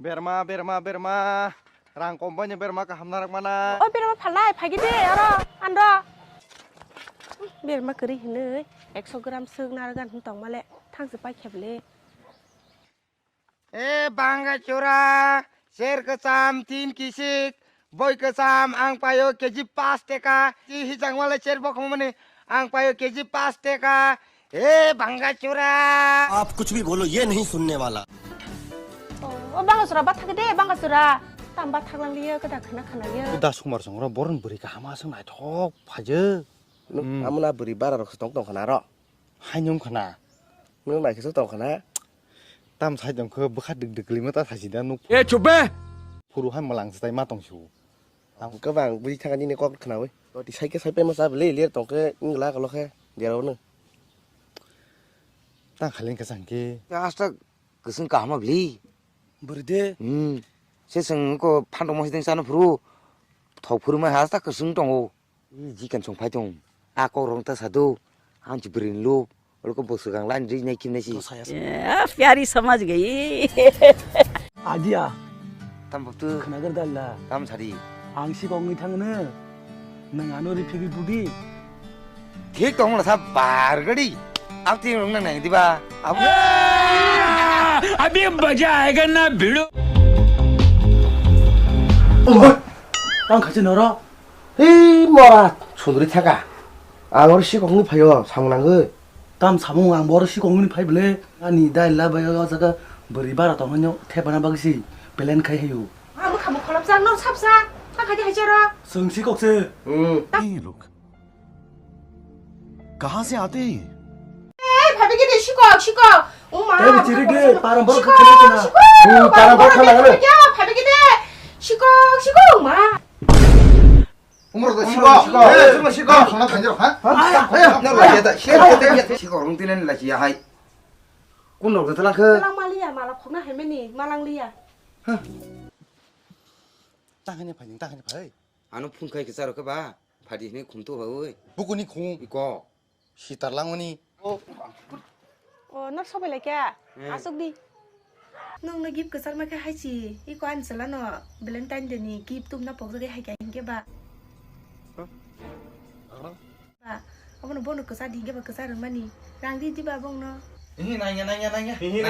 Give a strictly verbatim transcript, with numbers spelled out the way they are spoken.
Berma, berma, berma. Rang kom bai ni berma kaham narak mana. O berma phalnai, phagi de oro, ando. Berma kwrwi hinwi ekso gram swk narwk gan tong male, thangsi pai kheble. E banga chura, ser kwcham tin kisik, boi kwcham ang paio keji pas teka, chi hijang wale ser bokhomani ang paio keji pas teka. E banga chura. आप कुछ भी बोलो, ये नहीं सुनने वाला। O banga chura bathak de, banga chura. Tam bathak lang liyo, kada khana khana yo. Da sumar songra boron buri kahama sung naithok phaje. Nuk Hmm. Amuna buri bara rok tong tong khana ro. Haino wng khna. Nwng bai khe tong khna. Tam sai tong khe bwkha dik dik lima ta sachi da nuk. E chubbe! Phuru hai malang sai ma tong su. Ang kwbang bui thanga nini kok khnawi. Toti sai khe sai paima cha bwlwi lir tong khe wng la kalo khe derao nw. Tang khaleng khe sang khe. Asta kwswng kahama bwlwi. Bwrwi de. Hmm. Se chwng ko phantok mo sideng chano phuru. Thok phuru mai hasta kwswng tongo. Jikan song phai tong. A kok rong ta sadu. Ang chi bwrwi ni lup. Olo ko bo swkang line ri nai kim nai si. Saya. ए, प्यारी समझ गई। Adia, tam buktu khnagar dalla. Tam sadi. Ang si kongni thangno. Nang ano ri phigi budi. Thik tong la sa bar gadi. Ab ti rong nang nang diba. Ab अभी मजा आएगा ना भिड़ो। Tang khachi noro. Ei mora sundri thaka. Ang oro sikok ni phaio samung nangwi. Tam samung ang boro sikok ni phai bwle. Ani dai la bai o jaga bwrwi bara tong hanyo thepana bagwi si plan khai hayo. Ang bwkha bwkholop jak no sapsa. Tang khachi hai chero. Swng sikok se. Hmm. ये लोग कहाँ से आते हैं ये? Ei, phabi gidi sikok, sikok. Uma, tei bichiri de, param borok sikok, khakhe na. Sikok, hmm, param borok khakhe na. Phabi gidi. Sikok, sikok, ma. Umur da sikok, sikok. Eh, sikok, sikok. Sana thanjir, ha? Ha? Sikok rung tinen la siya hai. Kun rok da talang khe. Talang maliya, mala khokna hai meni, malang liya. Tang hanya phai, tang hanya phai. Ano phun khai khe charo khe ba, phadi hini khum to ba oi. Bukuni khum. Iko. Sitar langmani. O, nor sobai lai kya? Hmm. Asuk di. Nong no gift kwchar ma khe hai chi. Iko ani chwla no Valentine Day ni gift tum na pok jagwi hai kya hinkhe ba. Huh? Ba, abono bono kwchar di hinkhe ba kwchar rwng mani. Rang di di ba bong no. Hihi nangya, nangya, nangya. Hihi